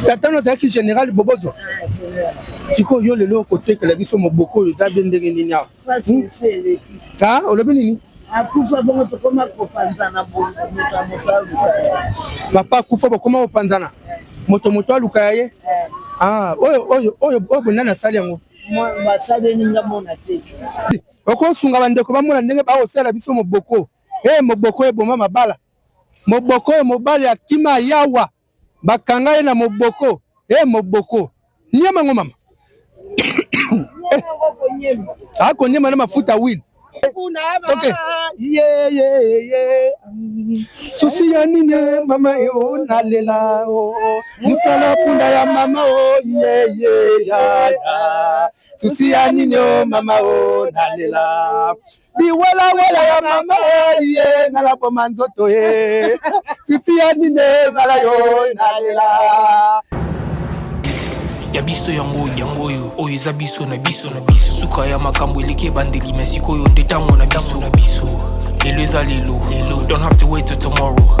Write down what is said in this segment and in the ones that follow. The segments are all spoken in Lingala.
Tata no azalaki général Bobozo. Sikoyo yo lelo okotekela biso moboko oyo eza be ndenge nini awa? Ah, olobi nini? Akufa bongo tokoma kopanzana moto moto aluka ya. Papa akufa bokoma kopanzana moto moto aluka ya ye. Ah, oyo oyo oyo oyo bonani asali yango? Basaleli nga mona te. Okosunga bandeko bamona ndenge bakosala biso moboko. E moboko eboma mabala. Moboko oyo mobali akima ayawa bakanga ye na moboko. E moboko niema ngo mama eh. Akoniema na mafuta wheel. Ok. Susi ya nini mama yo nalela o musala punda ya mama o ye ye ya ya susi ya nini o mama o nalela biwelawela ya mama ye nga naboma nzoto ye sisi ya nini ngala yo nalela. Ya biso yango yango oyo oyo eza biso na biso na biso suka ya makambo eleki ebandeli me sikoyo nde ntango na biso na biso lelo eza lelo lelo, don't have to wait till tomorrow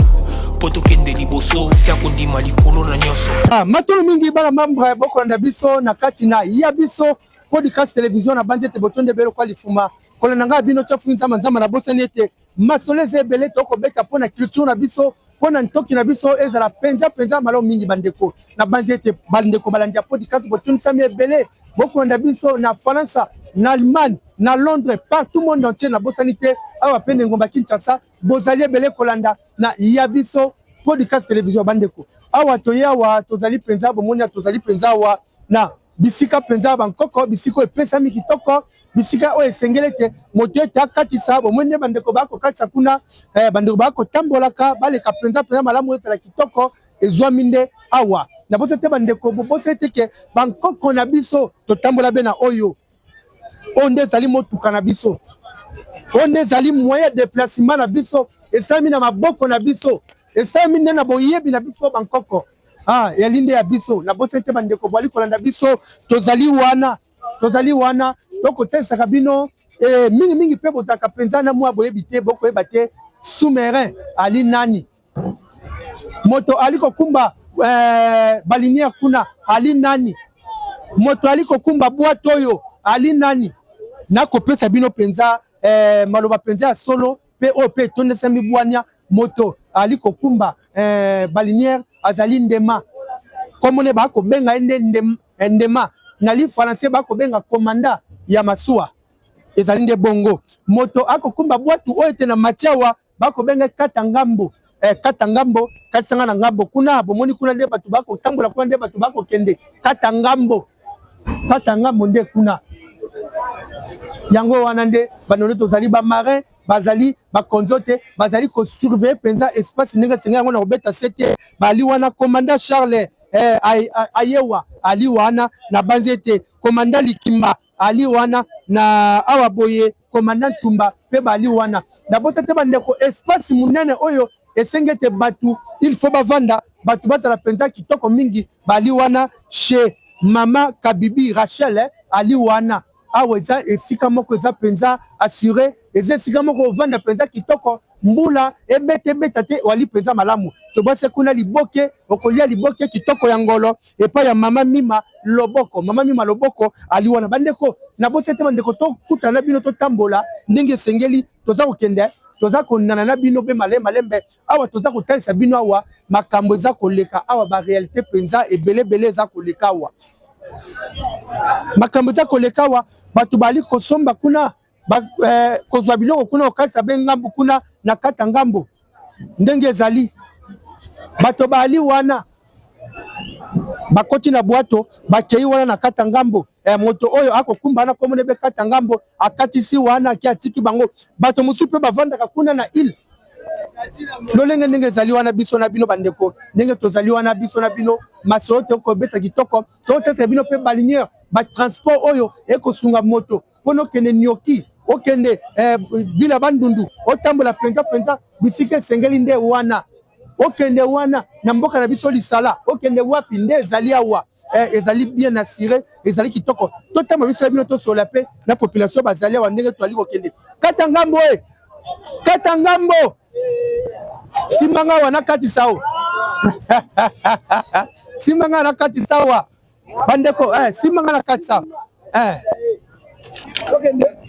mpo tokende liboso, tia kondima likolo na nyonso. Ah, matolo mingi bana membre bokolanda biso na kati na ya biso podcast television na banzi ete botonde ebele kwa lifuma kolanda ngai bino chafu nzamba nzamba. Nabosani ete masolo eza ebele tokobeta mpo na culture na biso, mpo na ntoki na biso ezala mpenza mpenza malamu mingi. Bandeko, na banzi ete bandeko balandi ya podcast botondisami ebele, bokolanda biso na Faransa, na Allemagne, na Londres, partout monde entier. Nabosani te awa mpe na engomba Kinshasa bozali ebele kolanda na ya biso podcast television. Bandeko, awa toye, awa tozali mpenza, bomoni, tozali mpenza awa na bisika mpenza ya bankoko, bisika oyo epesami kitoko, bisika oyo esengeli ete moto ete akatisa. Bomoni nde bandeko bakokatisa kuna, bandeko bakotambolaka, baleka mpenza mpenza malamu, ezala kitoko, ezwami nde awa. Nabosa te bandeko, bobosa ete ke bankoko na biso totambola be na oyo. Oyo nde ezali motuka na biso, oyo nde ezali moyen ya déplacement na biso, esalemi na maboko na biso, esalemi nde na boyebi na biso bankoko. Ah, yali nde ya biso. Nabosani te bandeko bwali kolanda biso, tozali wana, tozali wana tokotalisaka bino e, mingimingi mpe bozalaka mpenza na mwa boyebi te, bokoyeba te sous-marin ali nani, moto ali kokumba balinière kuna ali nani, moto ali kokumba bwato oyo ali nani. Nakopesa bino mpenza maloba mpenza ya solo mpe oyo mpe etondesami bwania. Moto ali kokumba balinière azali Ndema, komone bakobenga ye nde Ndema, na li français bakobenga commandant ya masuwa, ezali nde bongo. Moto akokumba bwatu oyo ete na mati awa bakobenga kata ngambo, kata ngambo, katisanga na ngambo kuna. Bomoni kuna nde bato bakotambola, kuna nde bato bakokende kata ngambo, kata ngambo nde kuna. Yango wana nde banono tozali bamarin, bazali bakonzo te, bazali kosurveille mpenza espace ndenge esengi yango na kobeta sete. Bali wana commandant Charles Ayewa ali wana, na banzi ete commandant Likimba ali wana na awa boye, commandant Tumba mpe bali wana. Nabosa te bandeko, espace monene oyo esengi ete bato il faut bavanda, bato bazala mpenza kitoko mingi. Bali wana chez mama Kabibi Rachel ali wana. Awa eza esika moko eza mpenza assuré, eza esika moko ovanda mpenza kitoko, mbula ebeta ebeta te, wali mpenza malamu. Tobase kuna liboke, okolia liboke kitoko ya ngolo epai ya mama Mima Loboko. Mama Mima Loboko ali wana. Bandeko, nabosi te bandeko, tokutana na bino, totambola ndenge esengeli, toza kokende, toza konana na bino mpe malembe malembe. Awa toza kotalisa bino awa makambo eza koleka awa, baréalité mpenza ebele ebele eza koleka awa, makambo eza koleka awa. Bato bali kosomba kuna, kozwa biloko kuna, kokatisa be ngambo kuna na kati ya ngambo ndenge ezali. Bato bali wana bakoti na bwato, bakei wana na kati ya ngambo. Moto oyo akokumba wana komona ebe kati ya ngambo, akatisi wana, ake atiki bango. Bato mosusu mpe bavandaka kuna na ile lolenge ndenge ezali wana. Biso na bino bandeko, ndenge tozali wana, biso na bino masolo tokobeta kitoko, totesa bino mpe balinière, batransport oyo ekosunga moto mpona okende nioki, okende ville ya Bandundu, otambola mpenza mpenza bisika esengeli nde wana, okende wana na mboka na biso Lisala, okende wapi nde ezali awa. Ezali bien assuré, ezali kitoko. Totamba biso na bino, tosola mpe na population bazali awa ndenge toali kokende kata ngambo. E kata ngambo, simbanga wana, katisa o. Simba nga na kati sawa. Bandeko, eh, simba nga na kati sawa. Eh.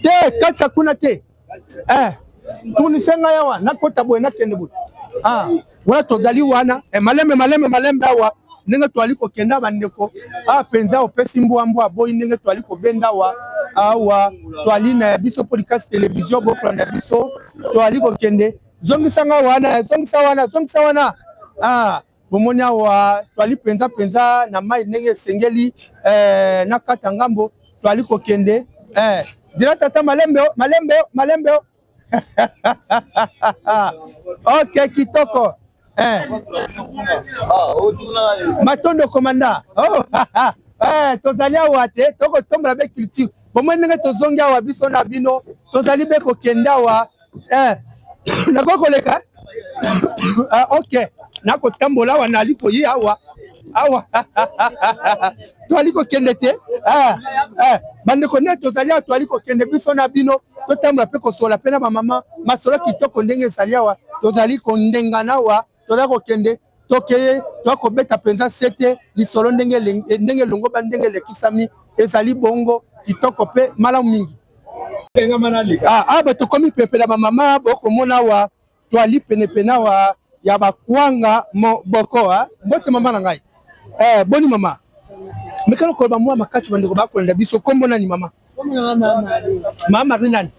Te, kati kuna te. Eh, tunise ngai awa, nakota boye, nakende boye. Ah, wana tozali wana, eh, malembe malembe malembe awa ndenge toali kokenda bandeko awa mpenza opesi mbwa mbwa aboyi ndenge toali kobenda awa awa toali na biso podcast television bokolanda biso toali kokende zongisa nga wana zongisa wana zongisa wana ah bomoni awa toali mpenza mpenza na mai ndenge esengeli eh, na kata ngambo toali kokende eh, zela tata malembe malembe malembe ok kitoko eh. Matondo komanda oh. Eh, tozali awa te tokotombola be culture bomoni ndenge tozongi awa biso na bino tozali be kokende awa eh. Nakoki koleka ah, ok nakotambola awa nali koyi awa awa toali kokende te ah, ah. Bandeko nde tozali awa toali kokende biso na bino totambola mpe kosola mpe na bamama masolo kitoko ndenge ezali awa tozali kondengana awa tozali kokende tokeye toya kobeta mpenza sete lisolo ndenge ndenge elongoba ndenge elekisami ezali bongo kitoko mpe malamu mingi. Ah, ah, tokomi pepela bamama bokomona awa toali penepene awa ya bakwanga moboko. Mbote mama na ngai eh, boni mama mekala koloba mwa makasi bandeko bakolanda biso. Kombo nani mama? Mama Marie nani?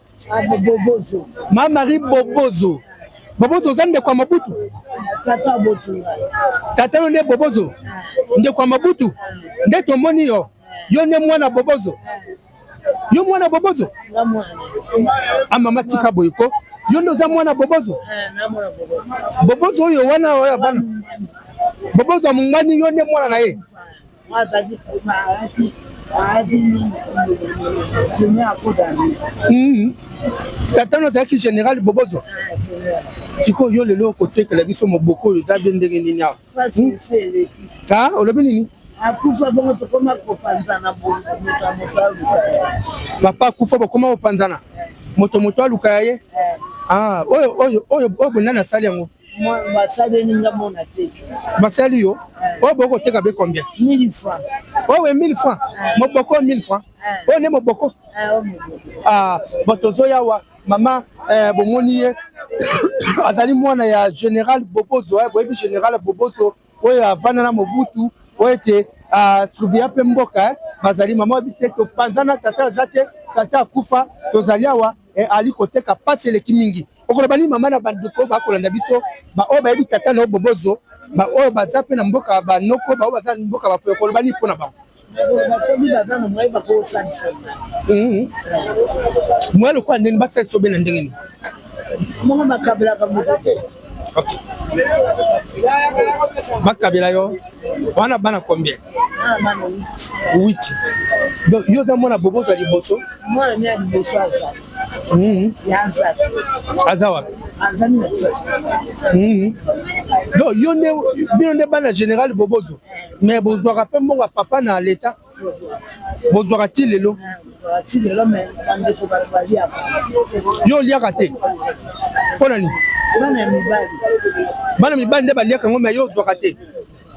Bobozo. Mama Marie Bobozo. Bobozo oza ndeko ya Mobutu? Tata Botu. Tata yo nde Bobozo? Ndeko ya Mobutu? Nde tomoni yo. Yo nde mwana Bobozo? Yo mwana Bobozo? Ah mama tika boye ko. Yo nde oza mwana Bobozo? Bobozo oyo wana oyo bana. Bobozo ya mongani yo nde mwana na ye? Tata no azalaki général Bobozo. Sikoyo yo lelo okotekela biso moboko oyo eza be ndenge nini awa? Ah, olobi nini? Akufa bongo tokoma kopanzana moto moto aluka. Papa akufa bokoma kopanzana moto moto aluka ya ye. Ah, oyo oyo oyo oyo bonani asali yango? Basaleli nga mona teke. Basali yo oyo bokoteka be combien? 1000 francs. Oyo 1000 francs moboko 1000 francs oyo nde moboko. Ah, bon tozoya awa mama eh, bomoni ye azali mwana ya général Bobozo eh, boyebi général Bobozo oyo avanda na Mobutu oyo ete atribua mpe mboka eh, bazali mama oyebi te topanzana tata aza te tata akufa tozali awa eh, ali koteka pasi eleki mingi. Okoloba nini mama na bandeko bakolanda biso baoyo bayebi tata na yo Bobozo baoyo baza mpe na mboka banoko baoyo baza na mboka bapoyo okoloba nini mpo na bango? Moye lokola ndenge basalisa obe na ndenge nini? Mongo bakabelaka moto te. Bakabela yo wana bana combien? 8. Donc yo oza mwana Bobozo ya liboso? Mwana ya liboso azali. Aza wapi? Donc yo nde bino nde bana général Bobozo mais bozwaka mpe mbongo ya papa na leta bozwaka ti lelo? Yo oliaka te mpo na nini? Bana mibali nde baliaka yango mais yo ozwaka te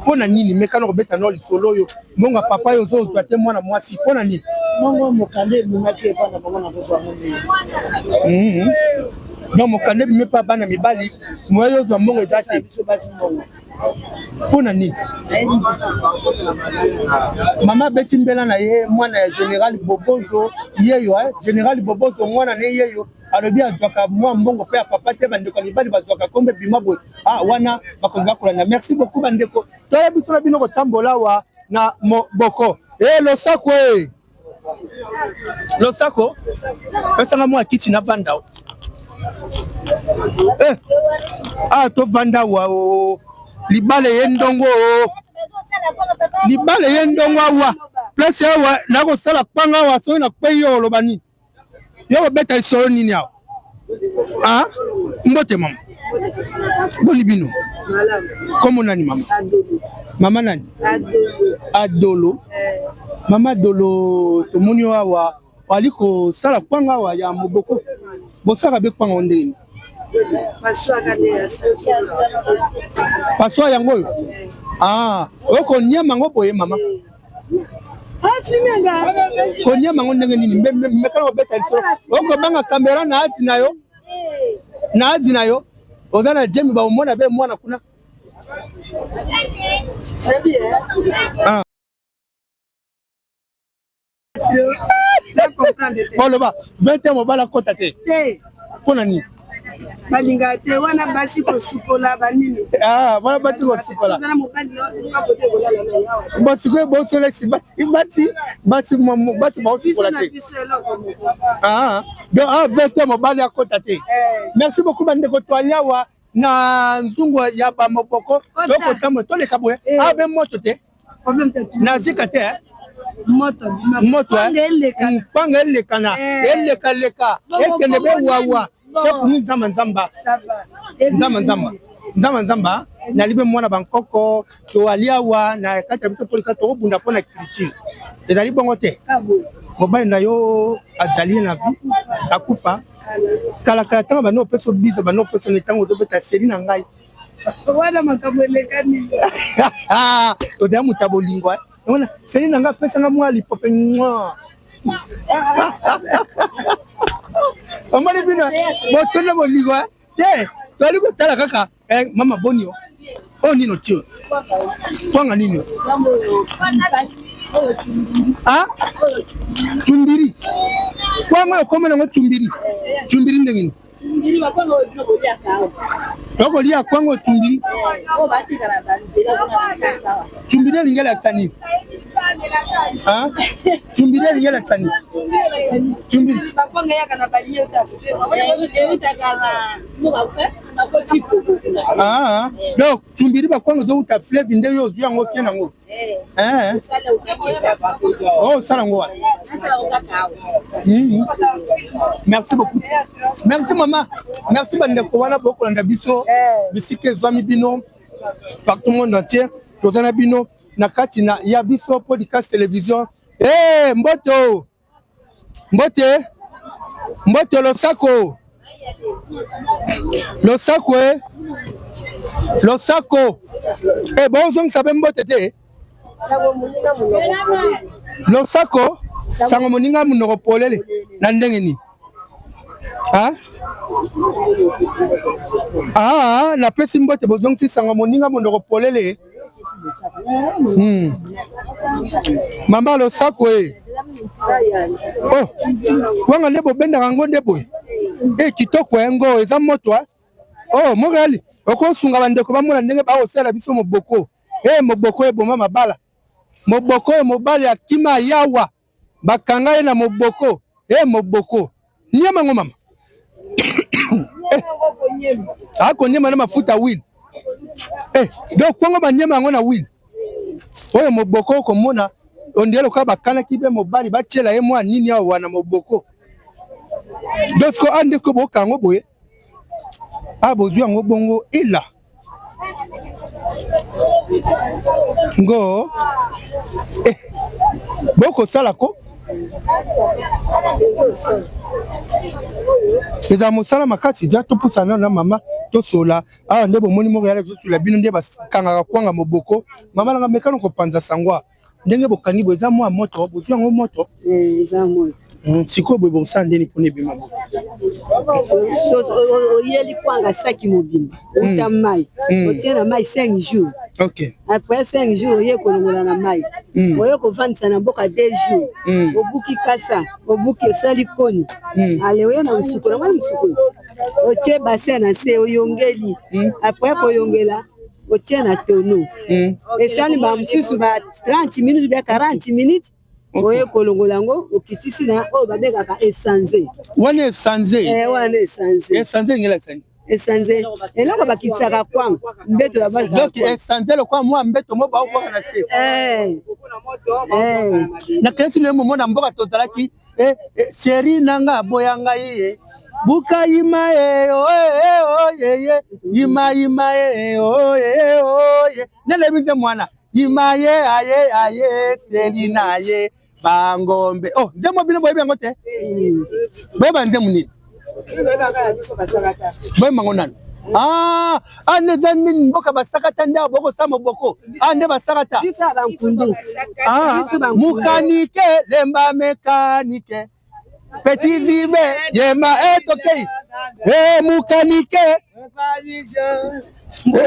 mpo na nini? Mekana kobeta no lisolo oyo mbongo ya papa yo ozozwa te mwana mwasi mpo na nini? Mongo mokanda ebimaki epa na bango na kozwa ngo ndenge. Donc mokanda ebimi epa bana mibali moya yo ozwa mbongo eza te mpo na nini? Mama abeti mbela na ye mwana ya général Bobozo yeyo eh? Général Bobozo mwana ne yeyo alobi azwaka mwa mbongo mpe ya papa te bandeko ya mibali bazwaka kombe bima boye ah, wana bakonzi bakolanda. Merci beaucoup bandeko toya biso na bino kotambola awa na moboko e losako e losako pesanga mwa kiti navanda eh, ah, tovanda awa o libala ye ndongo o libala ye ndongo awa place awa nakosala kpanga awa soki nakwei yo oloba nini? Yo kobeta lisolo nini awa? Ah, mbote mama. Boni bino? Kombo nani mama? Mama nani? Adolo. Mama Adolo tomoni yo awa ali kosala kwanga awa ya moboko. Bosala be kwanga ndenge nini? Passoire yango oyo. Ah, okoniama yango boye mama. Koniama yango ndenge nini? Mekana kobeta lisolo. Okobanga kamera na azi na yo. Na azi na yo. Oza na jemi ba omona be mwana kuna. Ah. Oloba 20 ans mobali akota te. Mpo na nini? Balingaka te wana basi kosukola banini. Ah, wana basi kosukola. Bon, sikoyo bosolesi basi basi basi basi baosukola te. Ah, donc ah 20 ans mobali akota te. Merci beaucoup bandeko toali awa na nzungu ya bamoboko tokotambola toleka boye abe moto te. Nazika te. Moto moto mpanga elekana elekaleka ekende be wawa chef ni nzamba nzamba nzamba nzamba nzamba nzamba nalibe mwana bankoko toali awa na kati ya biso polika tokobunda mpo na culture ezali bongo te. Mobali na yo azali na vie akufa kalakala ntango bano opesa biso bano opesa na ntango ozobeta seli na ngai wana makambo elekani. Ozali moto ya bolingo wana seli na ngai apesanga mwa lipope mwa omoni bino botonda bolingo te toali kotala kaka mama boni yo oyo nini otie kwanga nini ah tumbiri kwanga okoma nango tumbiri tumbiri ndenge nini tokolia kwanga oyo tumbiri tumbiri elingi elakisa nini tumbiri elingi elakisa nini tumbiri ah donc tumbiri bakwanga ezowuta fleuve nde yo ozwi yango okie nango osala yango wana. Merci beaucoup, merci mama, merci bandeko wana bokolanda biso bisika ezwami bino partout monde entier. Toza na bino na kati na ya biso podcast télévision. Mboto mbote mbote losako losako losako bozongisa be mbote te losako sango moninga monoko polele na ndenge nini? Ah, napesi mbote bozongisi sango moninga monoko polele. Mama losako oh wanga nde bobendaka yango nde boye kitoko yango eza moto. Oh Montréal okosunga bandeko bamona ndenge bakosala biso moboko. Moboko eboma mabala. Moboko oyo mobali akima yawa bakanga ye na moboko. Moboko nyama ngo mama akonyema na mafuta wheel. Donc kwango banyema yango na wheel. Oyo moboko okomona ondie lokola bakanaki be mobali batiela ye mwa nini awa wana moboko. Donc siko ande ko bokango boye bozwi yango bongo ila ngo bokosala ko eza mosala makasi ja topusana na mama tosola awa nde bomoni moko yala ezosula bino nde bakangaka kwanga moboko. Mama nanga mekano kopanza sangwa ndenge bokangi boye eza mwa moto bozwi yango moto. Eza moto. Sikoyo boye bosala ndeni mpona ebima boye? Oyeli kwanga saki mobimba uta mai otie na mai 5 jours. Après 5 jours oye kolongola na mai, oye kovandisa na mboka 2 jours, obuki kasa, obuki osali koni, ale oye na mosukolo mwana mosukolo otie bassin na se oyongeli. Après koyongela otie na tonneau, esali ba mosusu ba 30 minutes bia 40 minutes, oye kolongola yango okitisi na oyo babengaka esanze. Wana esanze? Wana esanze. Esanze engela esani? Esanze eloko bakitisaka kwanga mbeto ya basi. Donc esanze lokola mwa mbeto mo baokwaka na se. Nakanisi na momo na mboka tozalaki sheri nanga aboya ngai ye buka yima ye oye yima yima ye oye oye nelebi nze mwana yima ye aye aye seli na ye bangombe. Oh nzembo bino boyebi yango te? Boyeba nzembo nini? Boyemba ngo nani? Ah, ah nde eza nini mboka basakata nde awa bokosala moboko ah nde basakata ah, mukanike lemba mekanike petit zibe yemba etokei eh, e eh, mukanike eh,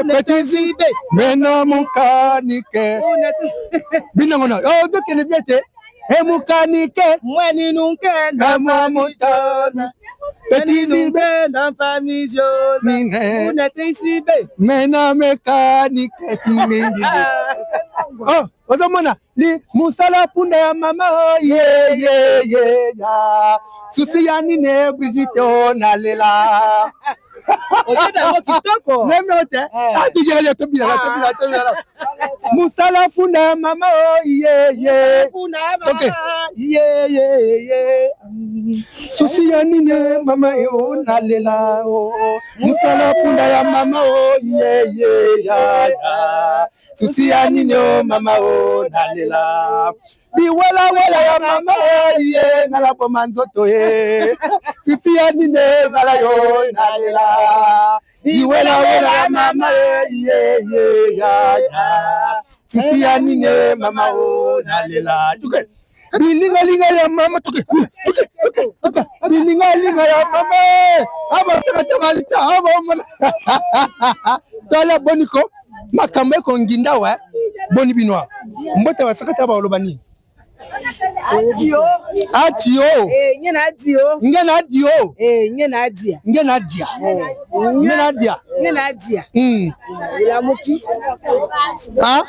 petit zibe mena mukanike binango na oh, tokende bien te emukanike mwa motana petit zibe mena mekanike mingi oh ozomona li musala punda ya mama oh, ye ye ye ya susi ya nini Brigitte oh, nalela oyebi yango kitoko meme te atujela tobila tobila tobila musala funda ya mama oh, ye ye okay. ye ye ye susi ya nini mama yo nalela oh. musala punda ya mama oh, ye ye ya ya susi ya nini o mama o nalela biwelawela ya mama ye ngala boma nzoto ye susi ya nini ngala yo nalela biwelawela ya mama ye ye ya ya susi ya nini mama o nalela bilingalinga ya mama toke toke toke toke bilingalinga ya mama abasakatangalita abomona tala boniko makambo ekonginda wa boni bino awa mbote basakata baloba nini atio eh, nge na adio nge na adio eh, nge na adia nge na adia eh. nge na adia nge na adia elamuki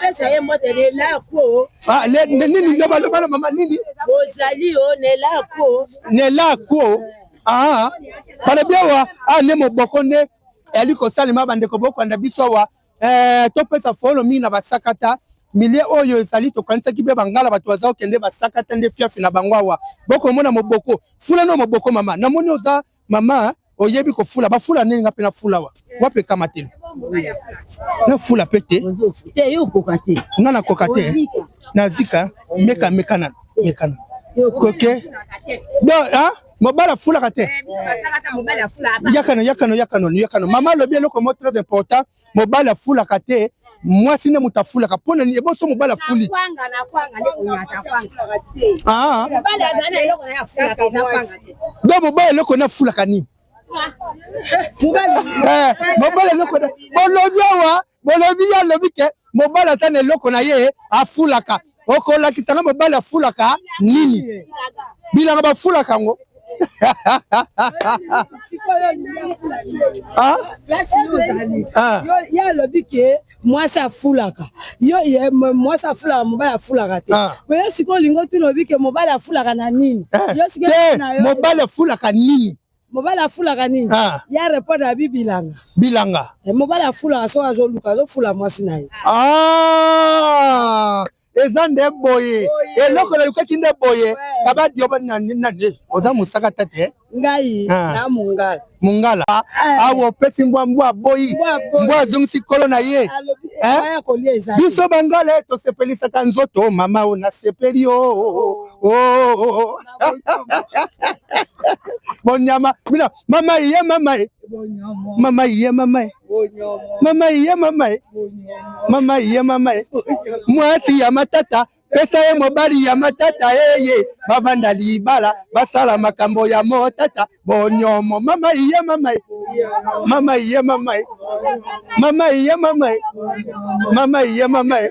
pesa ye mbote lelako Ah, le, ne, nini loba loba na mama nini? Bozali o nelako. Nelako. Ah, balobi awa ah, nde moboko nde eyali kosalema bandeko bokolanda biso awa eh, topesa folo mingi na basakata milie oyo ezali tokanisaki mpe bangala bato baza kokende basakata nde fiafi na bango awa bokomona moboko fula no moboko mama namoni oza Mama oyebi kofula bafula nini nga mpe nafula wa wapi ekamateli nafula mpe te nga nakoka te nazika meka meka na meka na koke donc mobali afulaka te yakano yakano yakano yakano mama alobi eloko moko très important mobali afulaka te mwasi nde moto afulaka mpo na nini eboso mobali afuli ah. donc mobali eloko nde afulaka nini eh, mobali eloko bolobi awa bolobi ye alobi ke mobali ata na eloko na ye afulaka okolakisa nga mobali afulaka nini bilanga bafulaka yango ah? ah. ye alobi ke mwasi afulaka yo ye mwasi afulaka mobali afulaka te ah. yo sikoyo olingi otuna obi ke mobali afulaka na nini eh, yo sikoyo mobali afulaka nini mobali afulaka nini ah. ya répondre abi bilanga bilanga eh, mobali afulaka soki azoluka azofula mwasi na ye ah! eza nde boye eloko nalukaki nde boye kaba dioba nani oza mosaka ta te ngai ah. na mongala mongala eh. awa opesi mbwa mbwa aboyi mbwa azongisi kolo na ye eh? biso bangala tosepelisaka nzoto mama o nasepeli o oh, oh, oh, bonyama bina mama ye mama ye mama ye mama ye mama ye mama ye mama ye mama ye mwasi ya matata pesa ye mobali ya matata eye bavanda libala basala makambo ya motata bonyomo mama ye mama ye mama ye mama ye mama ye mama ye mama ye mama ye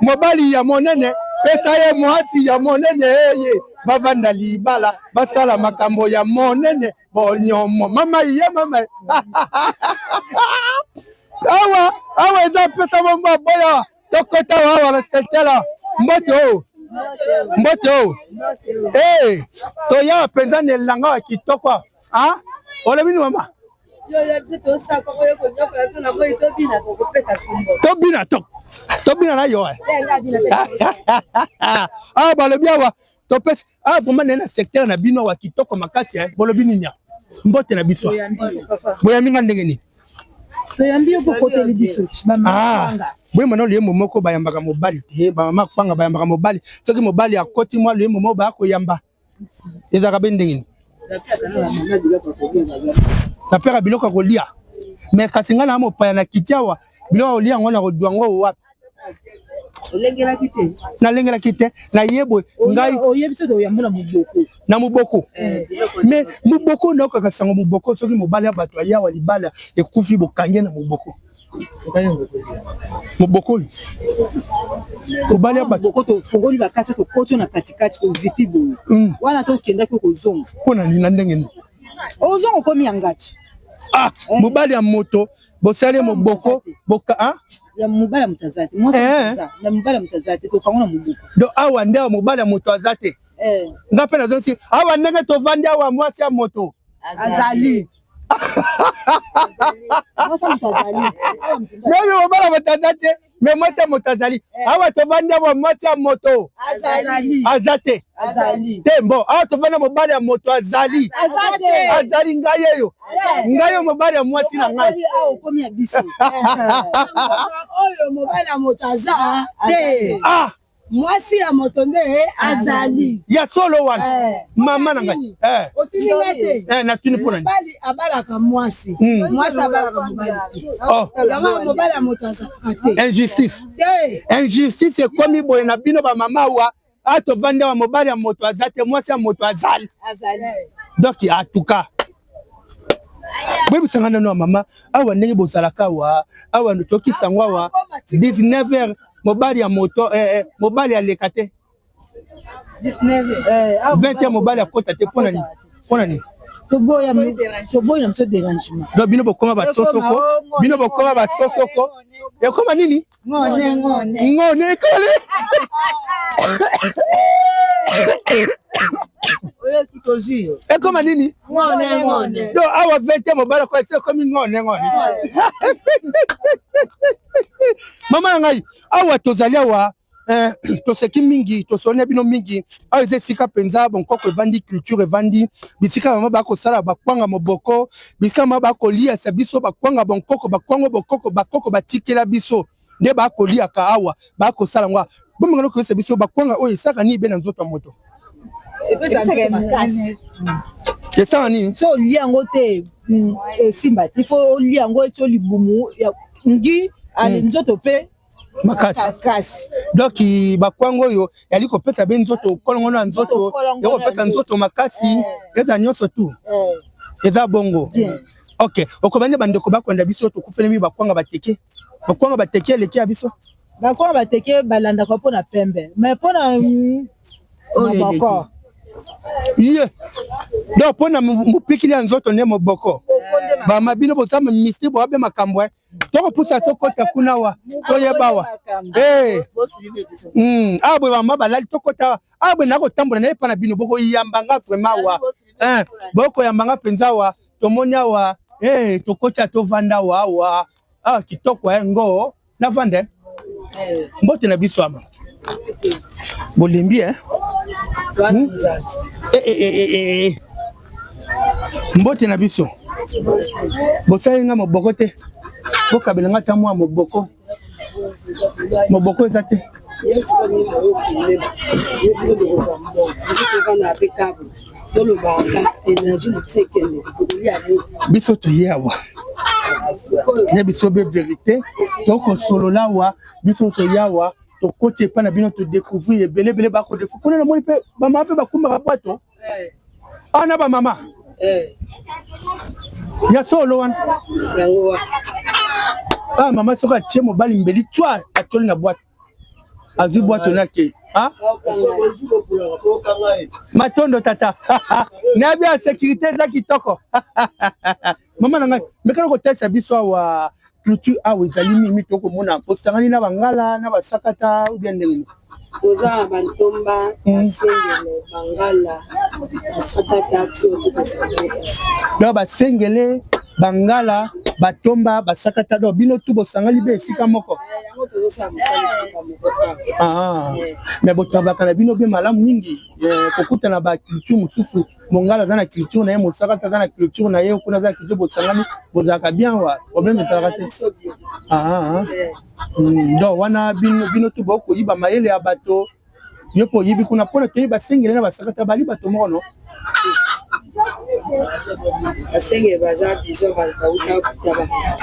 mobali ya monene pesa ye mwasi ya monene eye bavanda libala basala makambo ya monene bonyomo mama ye mama ye awa awa eza pesa bombo aboya tokota awa na secteur mbote oyo mbote oyo ee toya mpenza na elanga ya kitoko ah olobi ni mama tobina to tobina na yo ah balobi awa topesi ah vraiment naye na secteur na bino awa kitoko makasi eh. bolobi nini awa mbote na biso boyambi nga ndenge nini toyambi yo kokoteli biso ah, boyemba na loyembo moko bayambaka mobali te bamama kwanga bayambaka mobali soki mobali akoti mwa loyembo moko baya koyamba ezalaka be ndenge nini? Napeka biloko ya kolia, mais kasi ngai na mopaya na kiti awa, biloko ya kolia yango na kodwa yango wapi? Olengelaki te? Nalengelaki te, naye boye ngai. Oyebi soki oyambo na moboko? Na moboko, mais moboko naokaka sango moboko, soki mobali ya bato ayawa libala ekufi, bokangi na moboko. Moboko oyo mobali ya bato. Moboko, tofongoli bakasi, tokoti na katikati, tozipi boye wana, tokendaki okozonga. Mpo na nini? Na ndenge nini? Ozonga, okomi ya ngati. Ah, mobali ya moto bosali moboko boka, ah? Ya mobali ya moto aza te, mwasi ya mobali ya moto aza te, tokango na moboko. Donc awa nde awa mobali ya moto aza te? Nga mpe nazosi awa, ndenge tovandi awa, mwasi ya moto azali. Même mobali ya moto aza te, mais mwasi ya moto azali. Awa tovandi awa, mwasi ya moto aza te te. Bon, awa tovandi, mobali ya moto azali? Azali. Ngai eyo, ngai oyo mobali ya mwasi na ngai. Oyo mobali ya moto aza te. Ah. Mwasi ya moto nde azali. Ya solo wana, mama na ngai? Otuni nga te? Natuni mpona Mobali abalaka mwasi, mwasi abalaka mobali te. Yango mobali ya moto azalaka te. Injustice. Te. Injustice ekomi boye na bino bamama awa. A, tovandi awa, mobali ya moto aza te, mwasi ya moto azali. Donc en tout cas, boyebisanga nano ya mama awa, ndenge bozalaka awa, awa tokisango awa 19 heures, mobali ya moto mobali aleka te, 20 heures mobali akota te. Mpona nini? Mpona nini? Toboya na biso dérangement. Donc bino bokoma basosoko, bino bokoma basosoko, ekoma nini? Ngone ngone. Ngone ekole. Oyoki tozwi yo. Ekoma nini? Ngone ngone. Donc awa 20 mobali akoa esi ekomi ngone ngone. Mama na ngai, awa tozali awa, toseki mingi, tosoli na bino mingi. Awa eza esika mpenza bonkoko evandi, culture evandi, bisika mama bakosala bakwanga moboko, bisika mama bakoliasa biso bakwanga bonkoko, bakwanga bokoko, bakoko batikela biso nde bakoliaka awa, bakosala ngo. Bomengana koyesa biso bakwanga oyo esaka nini be na nzoto ya moto? Esaka nini? So olia yango te, esimba te. Ifo olia yango, eti libumu ngi ale, nzoto mpe makasi. Makasi. Donc bakwanga oyo yali kopesa be nzoto kolongono ya nzoto, ekopesa nzoto makasi, eza nyonso tu eza bongo. Ok, okobandi bandeko bakonda biso, tokufelemi bakwanga bateke, bakwanga bateke eleki ya biso. Bakwanga bateke balandaka mpona pembe, mais mpona maboko. Ye donc mpona mopikili ya nzoto nde moboko. Bama bino boza mystique, boabe makambo. Tokopusa, tokota kuna wa, toyeba wa. Awa boye bama balali, tokota awa boye, nakotambola na ye mpa na bino, bokoyamba nga vraiment awa, bokoyamba nga mpenza awa. Tomoni awa, tokoti, tovanda awa. Awa awa kitoko ngo navanda. Mbote na biso ama, bolembi? Mbote na biso. Bosali nga moboko te, bokabela nga ta mwa moboko. Moboko eza te. Tolobaka énergie na biso ekende, tokolia. Biso toye awa na biso be vérité, tokosolola awa. Biso toye awa, tokoti epai na bino, todécouvrir ebele ebele. Bakodefu kuna, namoni mpe bamama mpe bakumbaka bwato awa na bamama ya solo wana. Ah, mama soki atie mobali mbeli twa, atoli na bwato, azwi bwato nake. Matondo tata, nayebi ya sécurité eza kitoko. Mama na ngai, mekana kotalisa biso awa culture awa ezali mimi, tokomona osangani na bangala na basakata ou bien ndenge nini? Toza na bantomba, basengele, bangala, basakata, biso tokosangana. Donc basengele, bangala, batomba, basakata, donc bino tu bosangani mpe esika moko? Yango tozosala mosala esika moko. Ah, mais botravaka na bino mpe malamu mingi. Kokutana baculture mosusu, mongala aza na culture na ye, mosakata aza na culture na ye, kuna aza na culture, bosangani, bozalaka bien wa, problème ezalaka te? Ah, donc wana bino, bino tu bokoyiba mayele ya bato. Yo mpe oyibi kuna mpona toyebi basengele na basakata bali bato moko no. Basengele baza disons bauta kota bangala.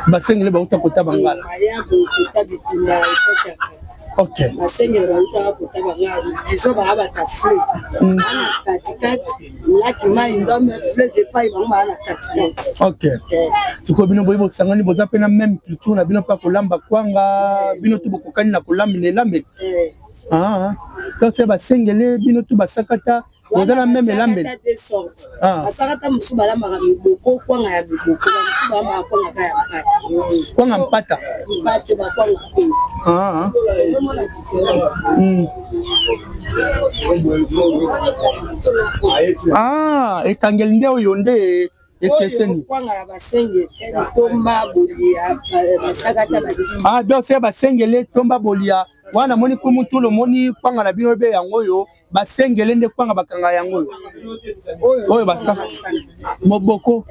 Basengele bauta kota bangala. Baya kota bitumba ya ekotaka. Ok. Basengele bautaka kota bangala disons baya bata fleuve. Bana katikati laki mai ndombe fleuve epai bango baya na katikati. Ok. Sikoyo bino boyi bosangani boza mpe na meme culture na bino mpe kolamba kwanga bino tu bokokani na kolamba na elambeli. Ah, donc c'est basengele bino tu basakata boza na meme elambeli. Ah. Basakata mosusu balambaka miboko kwanga ya miboko bamosusu balambaka kwanga kaka ya mpata. Kwanga mpata. Mpate bakwanga. Ah. Ah, ekangeli nde oyo nde ekeseni. Kwanga ya basengele tomba bolia basakata balingi. Ah, donc c'est basengele tomba bolia wana moni kumu tulo moni kwanga na bino be yango oyo basengele nde kwanga bakanga yango oyo oyo basa moboko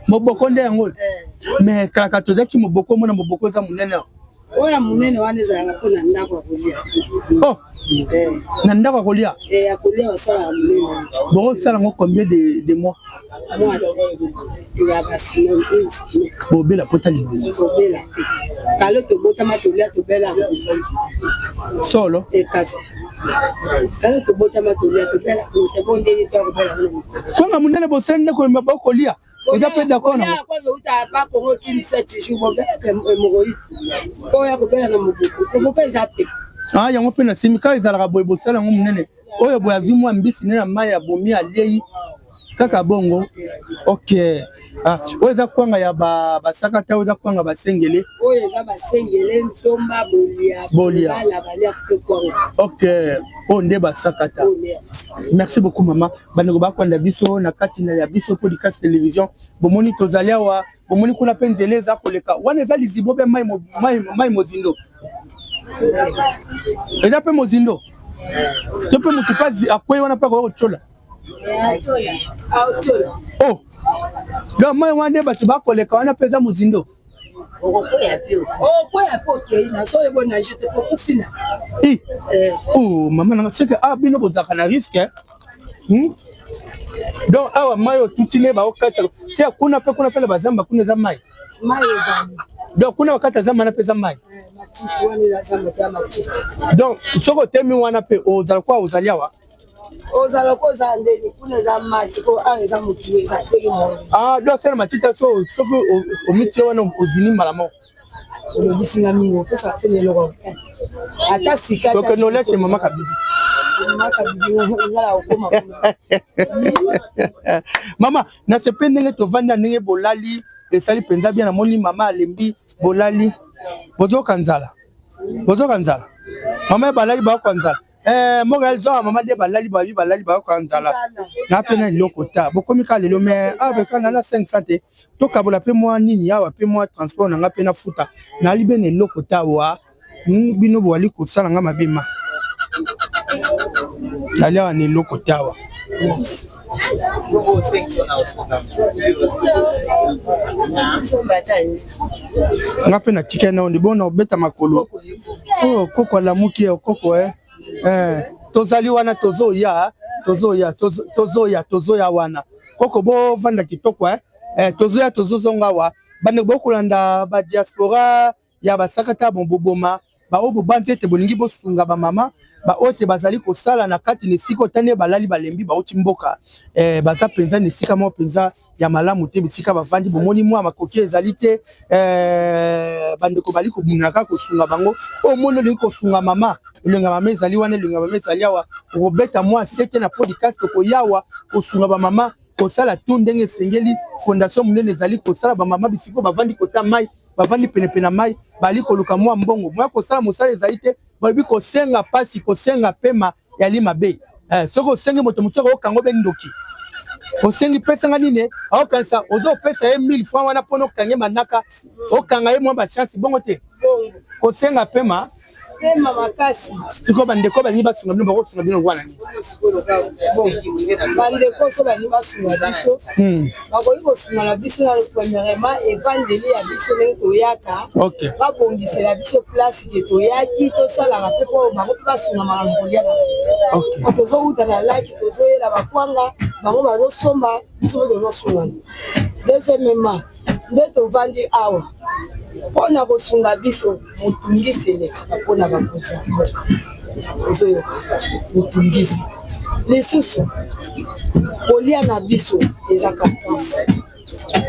moboko nde yango oyo mais kalaka tozalaki moboko omona moboko eza monene oyo ya monene wana ezalaka mpo na ndako ya kolia. Oh, na ndako ya kolia. Ya kolia basalaka monene. Bokosala yango combien de mois? Mois ya ba semaine, une semaine. Bobela pota libumu. Tobela te. Kalo tobotama tolia tobela. Solo. Ekasi. Kalo tobotama tolia tobela. Te ndenge to kobela. Kwanga monene bosali nde koyemba bokolia. Oza pe d'accord na kwanza uta ba Congo kin 7 jours bobelaka hémorroïde oyo ya kobela na moboko moboko eza pe. Ah, yango mpe na simi kaka ezalaka boye bosala yango monene oyo boye azwi mwa mbisi ne na mai ya bomi aliei kaka bongo. Ok, ah, oyo eza kwanga ya basakata, oyo eza kwanga basengele, oyo eza basengele ntomba bolia bolia bala balia mpe kwanga. Ok, oyo nde basakata. Merci beaucoup mama. Bandeko bakwanda biso na kati na ya biso podcast télévision, bomoni tozali awa, bomoni kuna mpe nzela eza koleka wana eza lizibo mpe mai, mai, mai mozindo eza mpe mozindo to mpe motu mpe akwei wana mpe akoki kotyola. Oh, donc mai wana nde bato bakoleka wana mpe eza mozindo. Okokwea mpe okokwea mpe okei na so oyebo nage te okufi na i. Oh mama nanga, seke ah bino bozalaka na risque. Donc awa mai otuti ne baokatisa te kuna mpe kuna mpe na bazamba kuna eza mai. Mai ezali. Donc kuna bakati ya zamba wana mpe eza mai. Matiti wana eza zamba te ya matiti. Donc soki otemi wana mpe ozala kwa ozali awa. Ozala ko ozala ndenge kuna eza mai sikoyo awa eza mokili eza ndenge moko. Ah donc sala matiti so soki omitie wana ozini mbala moko. Olobisi nga mingi opesa mpe eloko ata sika. Tokende olia chez mama Kabibi. Mama Kabibi nga na okoma kuna. Mama nasepeli ndenge tovandi na ndenge bolali esali mpenza bien. Namoni mama alembi bolali bozoka nzala bozoka nzala mama balali bayoka nzala. Eh, moko ya zwa mama nde balali babi balali bayoka nzala na mpe na eloko ta bokomi kaka lelo mais awa beka na na 500 te tokabola mpe mwa nini awa mpe mwa transport na nga mpe nafuta nali be na eloko ta wa bino bowali kosala nga mabe ma nali awa na eloko te awa. Nga mpe natikali nao nde bona obeta makolo. Oh, koko alamuki ya koko eh. Eh, tozali wana tozoya tozoya tozoya tozoya wana koko bovanda kitoko eh. Eh, tozoya tozozonga awa bandeko bokolanda ba diaspora ya basakata boboma baoyo bobanzi ete bolingi bosunga bamama baoyo te bazali kosala na kati na esika otani balali balembi bauti mboka eh, baza mpenza na esika moko mpenza ya malamu te bisika bavandi bomoni mwa makoki ezali te eh, bandeko bali kobundana kaka kosunga bango. Oyo omoni olingi kosunga mama, elenga mama ezali wana, elenga mama ezali awa, okobeta mwa sete na podcast okoyawa kosunga bamama kosala tu ndenge esengeli. Fondation monene ezali kosala bamama bisika bavandi kota mai bavandi penepene na mai bali koluka mwa mbongo mwa kosala mosala ezali te. Balobi kosenga pasi kosenga pema yali mabe eh, soki osengi moto mosusu akokanga obe ndoki osengi pesanga nini aokanisa ozopesa ye 1000 francs wana mpona okange manaka okanga ye mwa bachance bongo te kosenga pema. Pema makasi. Sikoyo bandeko balingi basunga bino, bakosunga bino wana nini? Bon, bandeko so balingi basunga biso, bakoki kosunga na biso na premièrement evandeli ya biso ndenge toyaka, babongisela biso place ke toyaki tosalaka mpe mpo bango mpe basungamaka na kolia na bango. Tozowuta na laki, tozoyela bakwanga, bango bazosomba, biso mpe tozosungana. Deuxièmement, nde tovandi awa mpo na kosunga biso, motungisi elekaka mpo na bakonzi ya mboka. Ozoyoka motungisi lisusu, kolia na biso ezaka mpasi.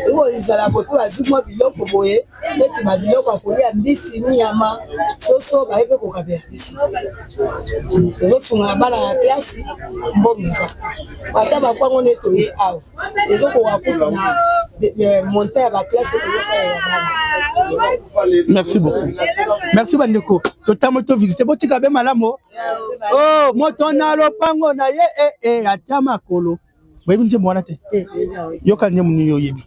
Oyo ezala boye mpe bazwi mwa biloko boye neti babiloko ya kolia, mbisi, nyama, soso, baye mpe kokabela biso. Tozosunga na bana ya klasi, mbongo eza ata bakwango nde toye awa ezokoka kutu na montant ya baklasse tozosalela bana. Merci beaucoup, merci bandeko. Totamboli, tovisite, botika be malamu. Oh, moto na lopango na ye e e atia makolo. Boyebi nzembo wana te? Yoka nzembo nini oyebi?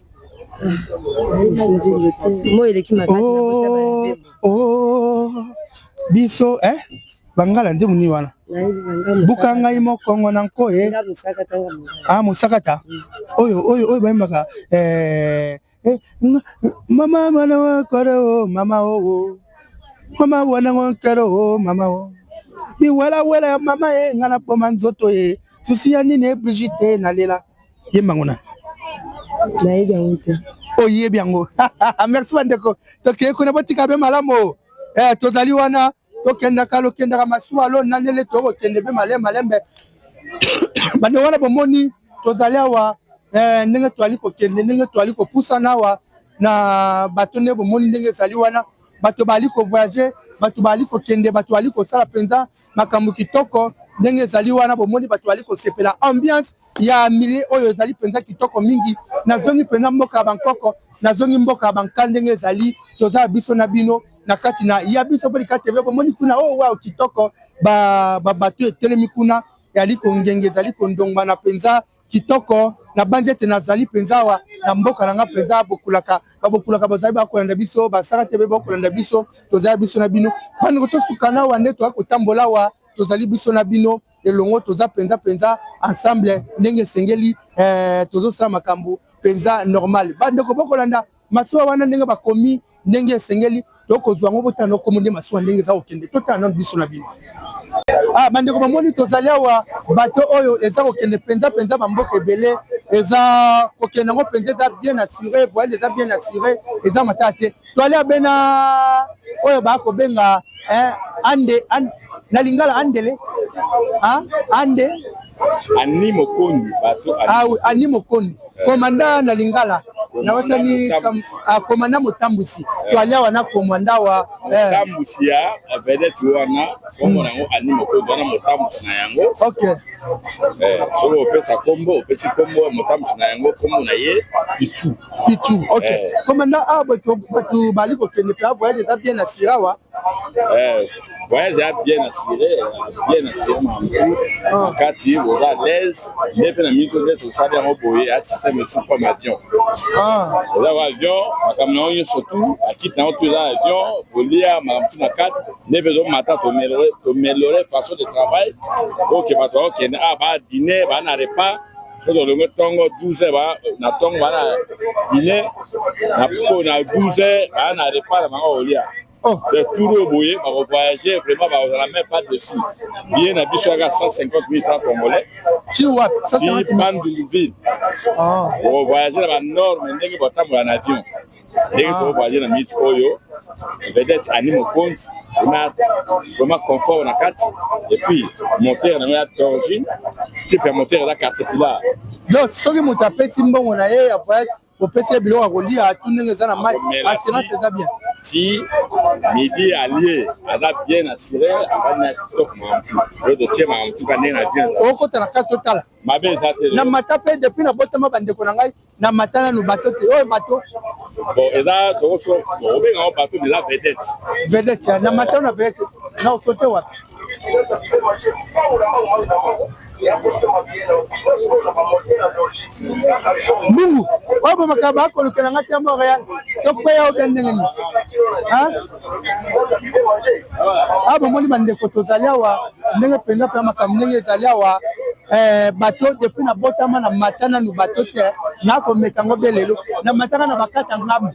Oh, oh, biso eh bangala, nzembo nini wana? Buka ngai mokongo na nkoye. Ah, mosakata oyo oyo oyo bayembaka eh, eh, mama mana wakore o mama o mama wana nkero o mama o biwelawela ya mama ye nga na boma nzoto ye susi ya nini e Brigitte nalela yembango na. Nayebi yango te. Oyebi yango. Merci bandeko. Tokei kuna, botika be malamu. Eh, tozali wana, tokendaka lokendaka masuwa lo nanele, tokokende mpe malembe malembe. Bandeko wana bomoni, tozali awa eh, ndenge toali kokende, ndenge toali kopusana awa na bato, nde bomoni ndenge ezali wana. Bato bali kovoyage, bato bali kokende, bato bali kosala mpenza makambo kitoko ndenge ezali wana. Bomoni bato bali kosepela, ambiance ya milieu oyo ezali mpenza kitoko mingi. Nazongi mpenza mboka ya bankoko, nazongi mboka ya banka. Ndenge ezali, toza biso na bino na kati na ya biso mpo likati tv. Bomoni kuna, oh wow, kitoko, babato etelemi kuna, ezali kongenge, ezali kondongwana mpenza kitoko. Nabanzi ete nazali mpenza awa na mboka na nga mpenza. Bokulaka, babokulaka bazali bakolanda biso, basaka te mpe bakolanda biso. Tozali biso na bino, bandeko. Tosukana awa nde toya kotambola awa. Tozali biso na bino elongo, toza mpenza mpenza ensemble ndenge esengeli. Eh, tozosala makambo mpenza normal. Bandeko bokolanda masuwa wana ndenge bakomi, ndenge esengeli, tokozwa yango. Botala nokomo nde masuwa ndenge eza kokende. Totala nano biso na bino. Ah, bandeko bamoni, tozali awa. Bato oyo eza kokende mpenza mpenza bamboka ebele, eza kokende yango mpenza, eza bien assuré, voyage eza bien assuré, eza matala te. Toali abe na oyo bakobenga eh, ande, ande na lingala andele, ah, ande. Ani Mokondi bato. Ah oui, Ani Mokondi, komanda na lingala nawasani, komanda motambwisi. Toali awa na komanda wa Motambusi ya vedette wana, kombo na yango Ani Mokondi, wana motambusi na yango. Soki opesa kombo, opesi kombo ya motambusi na yango, kombo na ye Pichu. Pichu, ok. Komanda, awa bato bali kokende mpe voyage eza bien assuré awa? Voyage ya bien assuré, bien assuré makambo na kati, boza à l'aise. Nde mpe na mingi nde tosali yango boye ya système sous forme avion. Eza ba avion, makambo na yango nyonso tu, bakiti na yango tu eza avion, kolia makambo tu na kati. Nde mpe ezomata, toaméliorer façon de travail oke bato bakokende a ba dîner, baa na repas. Soki tolongi ntongo 12 heures na ntongo, baa na dîner na po na 12 heures, baa na repas na bango kolia. De tour oyo boye bakovoyage vraiment, bakozala même pas dessus. Billet na biso yaka 150 000 francs congolais. Ti wapi? Ti Bandundu-ville. Okovoyage na banorme ndenge botambola na avion, ndenge tokovoyage na minute oyo. Vedette Ani Mokonzi na vraiment confort na kati, et puis moteur nango ya d'origine, type ya moteur eza Caterpillar. Donc soki moto apesi mbongo na ye ya voyage, opesi ye biloko ya kolia atu ndenge eza na mai, assurance eza bien. Ti midi alie, aza bien assuré, afandi na kitoko, makambo oyo totie makambo tuka ndenge na avion. Okota na kati, otala. Mabe eza te. Na mata mpe depuis nabotama, bandeko na ngai, na mata nanu bato te. Oyo bato? Bon, eza tokoso obenga ngo bato, mais eza vedette. Vedette na mata na vedette na osote wapi? Mbungu oyo bomaka, bakolukela nga te Montréal, tokweya obe ndenge nini? Awa bomoni bandeko, tozali awa ndenge mpenza mpenza makambo ndenge ezali awa. Eh, bato depuis nabotama na mata nanu bato te, nakomeka yango be lelo. Na mataka na bakata ngambu,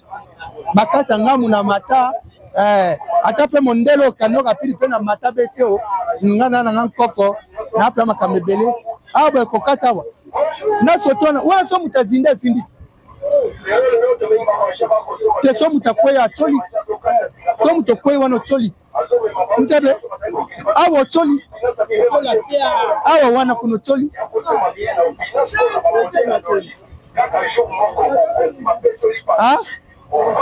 bakata ngambu na mata eh, ata mpe mondele okanoka pili mpe na mata be te. O nga na nanga nkoko napela makambo ebele awa boye kokata awa na soto wana wana. So moto azindi, azindi te. So moto akweya, atoli. So moto okwei wana, otoli nzebe awa, otoli awa wana kuna, otoli. Ah? Oh.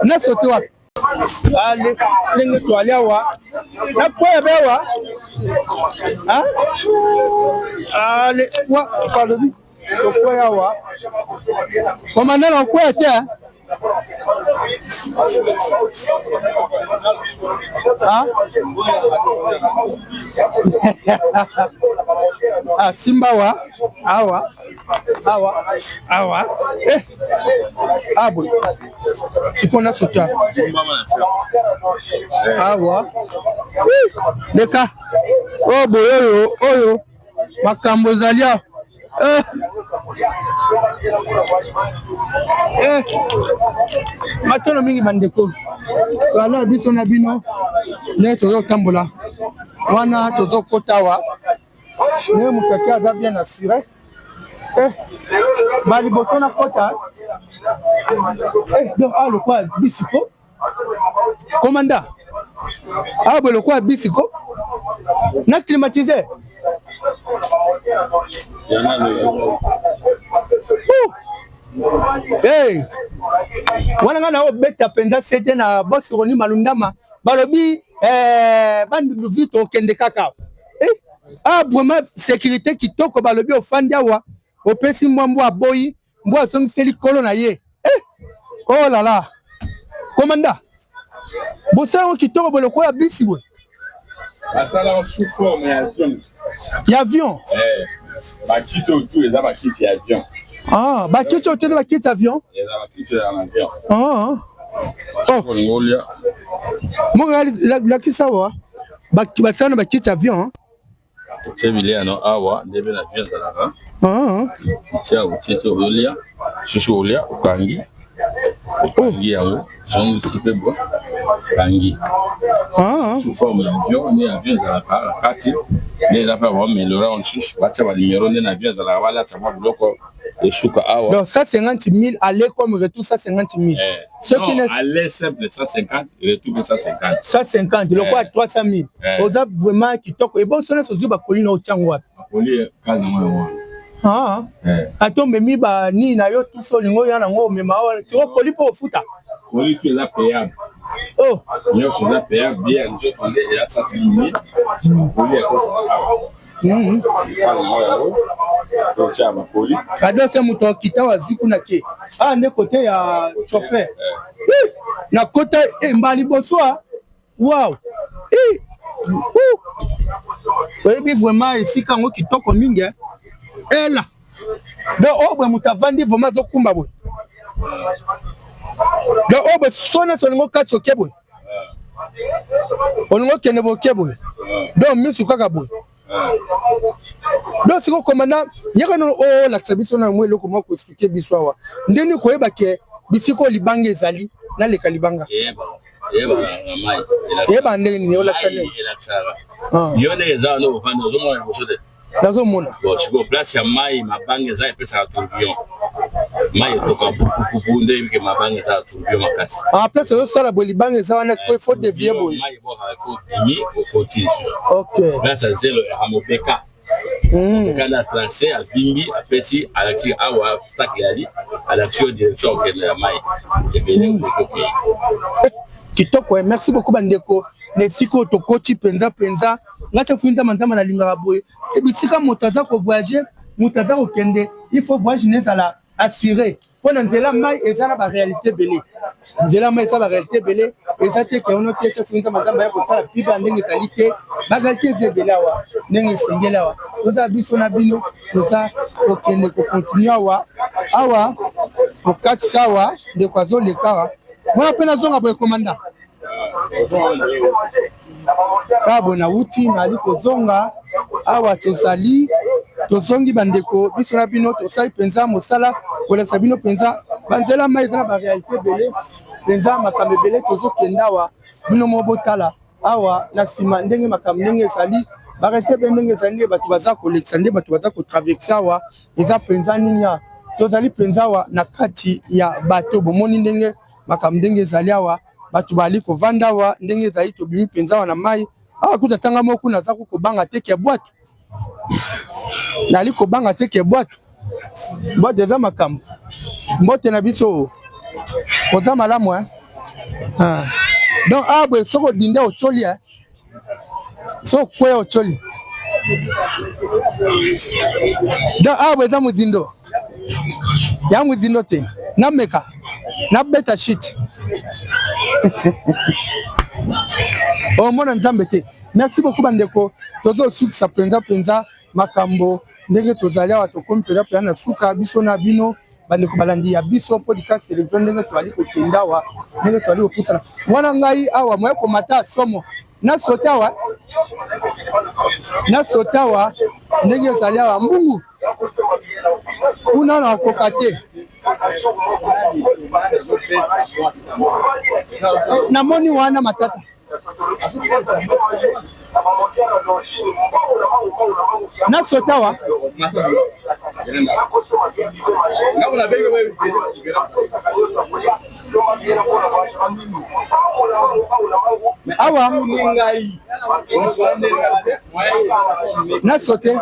Na sote wapi? Ale ndenge toali awa, nakwea be awa. Ale wa balobi tokwea awa, komanda na okwea te. Ah? Ah, simba awa, awa, awa, awa, eh. Ah, boye sikoyo na soto awa leka oyo boye, oyo oyo makambo ezali awa. Eh. Eh. Matono mingi bandeko, toala biso na bino ndenge tozotambola wana, tozokota awa ndenge moto ake aza bien assuré. Eh, baliboso na kota eh, donc awa lokola bisiko komanda awa boye, lokola bisiko na climatiseur. Hey, wana ngai na obeta mpenza sete na bosironi malundama balobi eh, Bandundu vi tokende kaka eh, ah, vraiment sécurité kitoko. Balobi ofandi awa, opesi mbwa, mbwa aboyi, mbwa azongiseli kolo na ye eh, oh là là, komanda, bosala yango kitoko boye lokola bisi boye. Basala sous forme ya avion. Ya avion? Eh, bakiti oyo tu eza bakiti ya avion. Ah, bakiti oyo tene bakiti avion. Eza bakiti ya avion. Ah. Oh, olingi olia. Moko lakisa awa, basala na bakiti avion. Otie bilia no awa ndenge na avion ezalaka. Ah. Otia, otie ti ozolia susu, olia, okangi, okangi yango, zongisi mpe bwa kangi. Ah. Sous forme ya avion nde avion ezalaka na kati, nde eza mpe baaméliorer yango lisusu, batia banumero nde na avion ezalaka, balatisa mwa biloko esuka awa. Donc 150 000 aller comme retour, 150 000. Eh, soki non, aller simple 150, retour mpe 150. 150 lokola 300 000. Eh. Oza vraiment kitoko. Eboso nyonso ozwi bakoli na otyango wapi? Bakoli kazi nango yango wana. Ah. Eh. Ata omemi banini na yo tuso, olingi oya nango, omema awa siko koli mpo ofuta. Koli tu eza payable. Oh. Nyonso eza payable, bia nzoto nde eza 150 000, koli ekotaka awa. Kazi nango yango, totia bakoli. Adose moto akita wazwi kuna ke awa nde kote ya chauffeur. Eh, na kota eh, mbala liboso a wow. Eh, uh. Oyebi vraiment esika yango kitoko mingi eh. Ela donc oyo boye moto avandi vraiment azokumba boye. Donc oyo boye so nyonso olingi okati, oke boye, olingi okende boye, oke boye. Donc misu kaka boye. Donc sikoyo komanda, yaka nano oyo olakisa biso na mwa eloko moko, koexpliquer biso awa ndeni koyeba ke bisika oyo libanga ezali, naleka libanga. Eyebaka na mai. Eyeba ndenge nini? Olakisa ndenge? Elakisaka. Ah. Yo ndenge eza wana, ovandi, ozomona liboso te? Nazomona. Bon, sikoyo place ya mai, mabanga eza, epesaka tourbillon, mai etoka pupupupu, nde oyebike mabanga eza ya tourbillon makasi. Ah, place ozosala boye, libanga eza wana, sikoyo il faut dévier boye. Mai ebwakaka, il faut bimi, okoti lisusu. Place ya zelo ya mobeka. Mobeka tracé, avimbi, apesi, alakisi awa obstacle yali, alakisi yo direction okende ya mai ebele, okoki okei. Kitoko eh. Merci beaucoup bandeko na esika oyo tokoti mpenza mpenza. Nga tia fui nzamba nzamba, nalingaka boye. E bisika moto aza kovoyage, moto aza kokende, il faut voyage na ezala assuré mpo na nzela mai eza na baréalité ebele. Nzela mai eza baréalité ebele, eza te ke ono te. Chef nzamba nzamba ya kosala pibe ya ndenge ezali te, baréalité eza ebele awa ndenge esengeli. Awa toza biso na bino, toza kokende kocontinuer awa awa. Kokatisa awa ndeko azoleka awa mwana mpe nazonga boye komanda kaka boye nawuti nali kozonga awa tozali tozongi bandeko biso na bino tosali mpenza mosala kolakisa bino mpenza banzela mai eza na barealité ebele mpenza makambo ebele tozokende awa bino moko botala Awa na sima ndenge makambo ndenge ezali barete be ndenge ezali nde bato baza kolekisa nde bato baza kotraverse awa eza mpenza nini ya tozali mpenza awa na kati ya bato bomoni ndenge makambo ndenge ezali awa bato bazali kovanda awa ndenge ezali tobimi mpenza awa na mai awa kuta tanga moko kuna aza kobanga te ke bwato nali kobanga te ke bwato bwato eza makambo mbote na biso oza malamu eh? Ah. Donc awa boye soki odinde otyoli eh? soki okweya otyoli donc awa boye eza mozindo ya mozindo te nameka nabeta shit omona nzambe te. Merci beaucoup bandeko, tozosukisa mpenza mpenza makambo ndenge tozali awa, tokomi mpenza mpenza na suka biso na bino bandeko balandi ya biso podcast television, ndenge tozali kokenda awa, ndenge tozali kopusana wana. Ngai awa moye komata somo na sote awa, na sote awa ndenge ezali awa mbungu kuna nakoka te namoni wana matata na sotawa awa na sote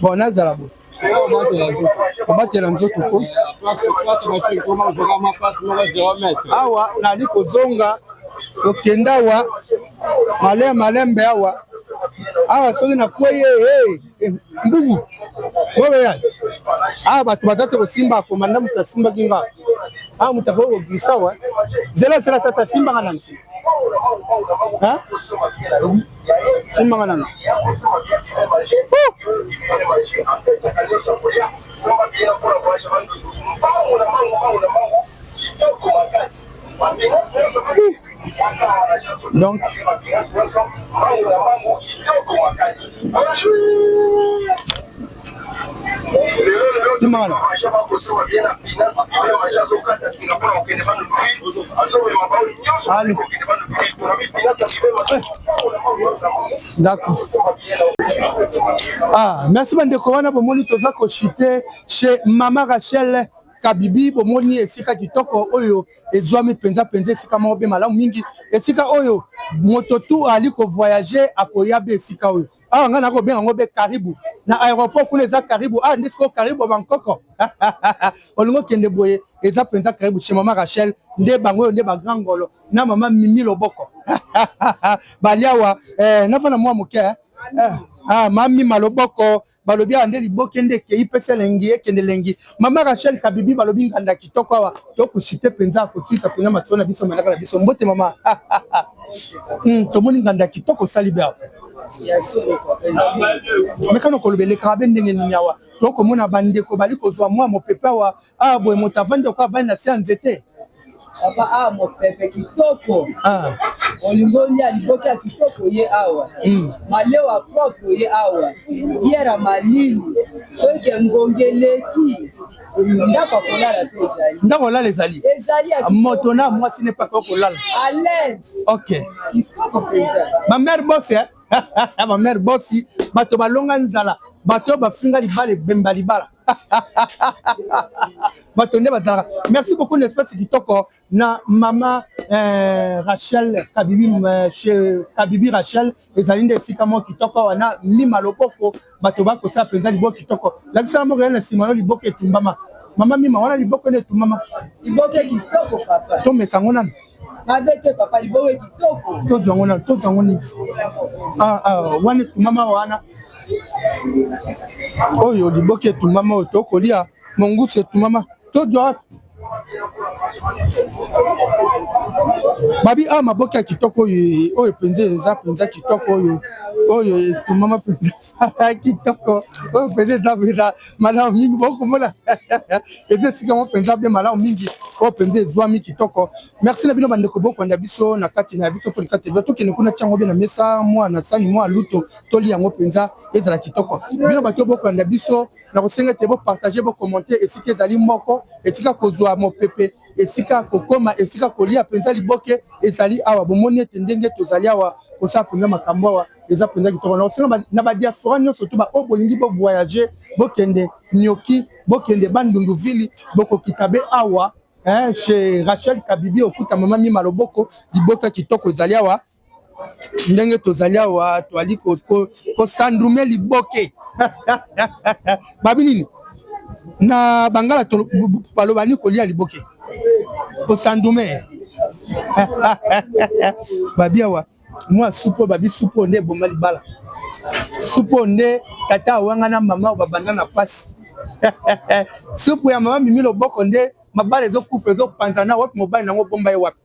bon nazala boye kobatela nzoto fo awa nali kozonga kokenda awa malembe malembe awa awa soki nakwei eh, eh, mbugu oyo awa bato baza te kosimba komanda moto asimbaki nga awa moto akoki koglisa awa zela zela tata simbanga nanu simbanga nanu Donc, Simana. Allez. D'accord. Ah, merci bandeko wana bomoni toza kochite chez Mama Rachel Kabibi bomoni esika kitoko oyo ezwami mpenza mpenza esika moko be malamu mingi esika oyo moto tu ali kovoyage akoya be esika oyo awa ngai nakobenga yango be karibu na aéroport kuna eza karibu awa nde sikoyo karibu ya bankoko olingi okende boye eza mpenza karibu chez mama Rachel nde bango oyo nde ba grand ngolo na mama Mimi Loboko baliawa eh, nafana mwa moke eh. Eh, ah, mami maloboko balobi awa nde liboke nde ekei pesa elengi ekende elengi mama Rachel Kabibi balobi nganda kitoko awa tokoshite mpenza akosisa mpenza masolo na biso manaka na biso mbote mama tomoni nganda kitoko osali be awa mekano koloba elekaka be ndenge nini awa tokomona bandeko bali kozwa mwa mopepe awa awa boye moto avandi oko avandi na se ya nzete papa awa mopepe kitoko ah. olingi olia liboke ya kitoko ye awa hmm. malewa propre ye awa biere ya malili soki ke ngongi eleki ndako ya kolala mpe ezali ndako kolala ezali ezali moto na mwasi ne paka okolala à l'aise ok kitoko mpenza ma mère bosse eh? Ma mère bossi bato balonga nzala bato oyo bafinga libala ebemba libala bato nde bazalaka merci beaucoup na espace kitoko na mama eh, Rachel Kabibi eh, chez Kabibi Rachel ezali nde esika moko kitoko awa na mima loboko bato bakosala mpenza liboko kitoko lakisa moko ya na nsima no liboko etumbama mama mima wana liboko nde etumbama liboke kitoko papa tomeka yango nanu mabe te papa liboke kitoko tozwa yango nanu tozwa yango nini ah, ah, wana etumbama wana oyo liboke etumbama oyo tokolia mongusu etumbama tozwa wapi Babi awa maboke ya kitoko oyo, oyo mpenza eza mpenza kitoko, oyo oyo etumama mpenza kitoko, oyo mpenza eza mpenza malamu mingi. Bokomona eza esika moko mpenza bien malamu mingi, oyo mpenza ezwami kitoko. Merci na bino bandeko bokolanda biso na kati na biso Podcast TV. Tokende kuna, tiango be na mesa, mwana sani, mwa luto, toli yango mpenza ezala kitoko. Bino bato bokolanda biso, na kosenga ete bopartage, bokommente. Esika ezali moko, esika kozwa mopepe, esika kokoma, esika kolia mpenza liboke ezali awa. Bomoni ete ndenge tozali awa kosala mpenza makambo awa eza mpenza kitoko. Na kosenga na badiaspora nyonso to baoyo bolingi bovoyage, bokende Nioki, bokende Bandunduvili, bokokita be awa chez Rachel Kabibi, okuta mama Mima Loboko. Liboka kitoko ezali awa. Ndenge tozali awa, toali kosandrume liboke. Babi nini na bangala? Baloba nini? Kolia liboke, kosandume. Babi awa mwa supu oyo, babi supu oyo nde eboma libala, supu oyo nde tata awanga na mama oyo babanda na pasi. Supu ya mama Mimi Loboko nde mabala ezokufa, ezopanzana. Wapi mobali nango? Bomba ye wapi?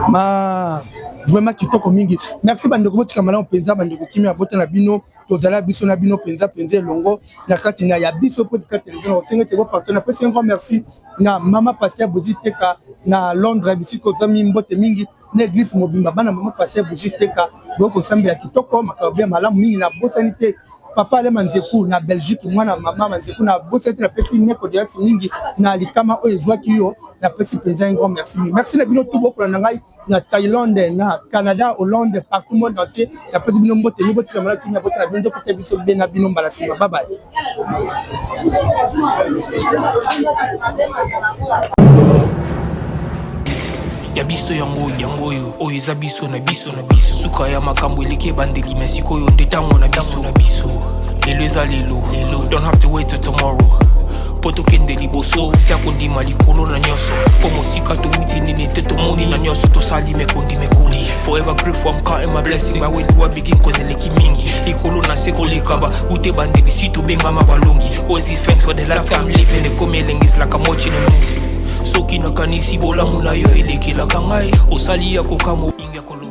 Ma vraiment kitoko mingi. Merci bandeko, botika malamu mpenza. Bandeko, kimia bota na bino. Tozala biso na bino mpenza mpenza elongo na kati na ya biso Podcast Télévision. Osenge te bopartage. Napesi un grand merci na mama Pasteur Bozi Teka na Londres, bisika ozwami. Mbote mingi na église mobimba, bana mama Pasteur Bozi Teka. Bokosambela kitoko, makambo ya malamu mingi. Nabosani te papa Alema Nzeku na Belgique, mwana mama Manzeku. Nabosani te, napesi mes condoléances mingi na likama oyo ezwaki yo. Napesi mpenza un grand merci mingi. Merci na bino tu bokolanda ngai na Thaïlande, na Canada, Hollande, partout monde entier. Napesi bino mbote mi, botika malamu, kimia bota na bino. Nde biso be na bino mbala nsima. Bye bye. Ya biso yango yango oyo, oyo eza biso na biso na biso. Suka ya makambo eleki ebandeli, me sikoyo nde ntango na biso na biso. Lelo eza lelo lelo, don't have to wait till tomorrow mpo tokende liboso. Tia kondima likolo na nyonso, mpo mosika towuti nini te, tomoni na nyonso tosali mekondi mekoli. Forever grateful, I'm counting my blessing. By where do I begin? Cause eleki mingi likolo na se koleka ba ute bandeli si tobengama balongi. Always give thanks for the life I'm living. Ekomi elengi, is like I'm watching a movie. Soki nakanisi bolamu na yo elekelaka ngai, osali ya kokamwa mingi ya koloba.